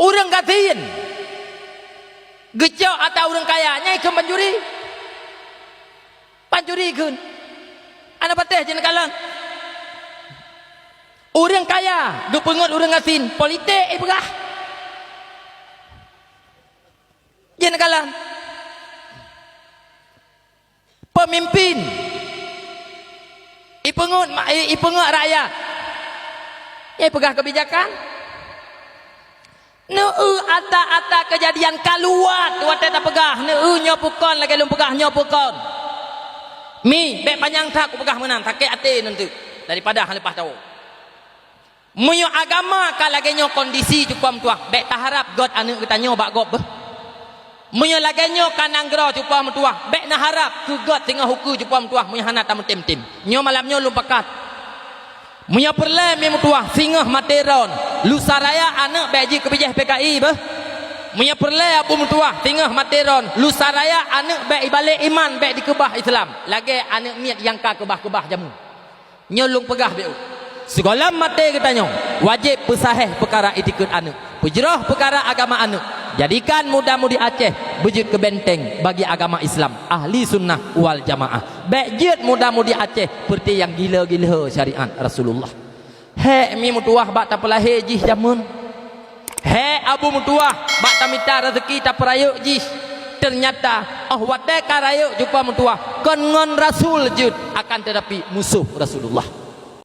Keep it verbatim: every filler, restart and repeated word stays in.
Ureuëng gasien geucok ata ureuëng kaya, nyan kheun pancuri. Pancuri kheun. Hana patéh jeuet neukalon. Ureuëng kaya geupeungeut ureuëng gasien, politik ipeugah. Jeuet neukalon. Peumimpin ipeungeut ma-, i-, ipeungeut rakyat. Ipeugah keubijakan. Neu-eu ata-ata keujadian ka luwat watée tapeugah, neu-eu nyoe peue kon lagée lôn peugah nyoe peue kon. Mi, bék panyang that kupeugah meunan, sakét até nanti daripada hana leupah tawoe. Meunyoe agama ka lagée nyoe kondisi cupa meutuwah, bék taharab gét aneuëk geutanyoe bak gob beuh. Meunyoe lagée nyoe ka nanggroe cupa meutuwah, bék neuharab keu gét singoh ukeue cupa meutuwah meunyoe hana tameutem-tem. Nyoe malam nyoe lôn pakat. Meunyoe peureulée mi meutuwah singoh maté droen, lusa raya aneuëk bék jeuet keu bijéh P K I beuh. Meunyoe peureulée abu meutuwah singoh maté droen, lusa raya aneuëk bék ibalek iman bék dikeubah Islam, lagée aneuëk miet nyang ka keubah-keubah jameun. Nyoe lôn peugah bék. Sigohlom maté geutanyoe, wajéb peusahéh peukara itikeuet aneuëk, peujroh peukara agama aneuëk, jadikan muda-mudi Aceh beujeuet keu benteng bagi agama Islam, ahli sunnah wal jamaah. Bék jeuet muda-mudi Aceh peureuté nyang gila-gila syariat Rasulullah. Hék mi meutuwah bak tapeulahé jih jameun. Hék abu meutuwah bak tamita raseuki tapeurayeuk jih. Teunyata óh watée ka rayeuk cupa meutuwah kon ngon rasul jeuet, akan teutapi musoh Rasulullah.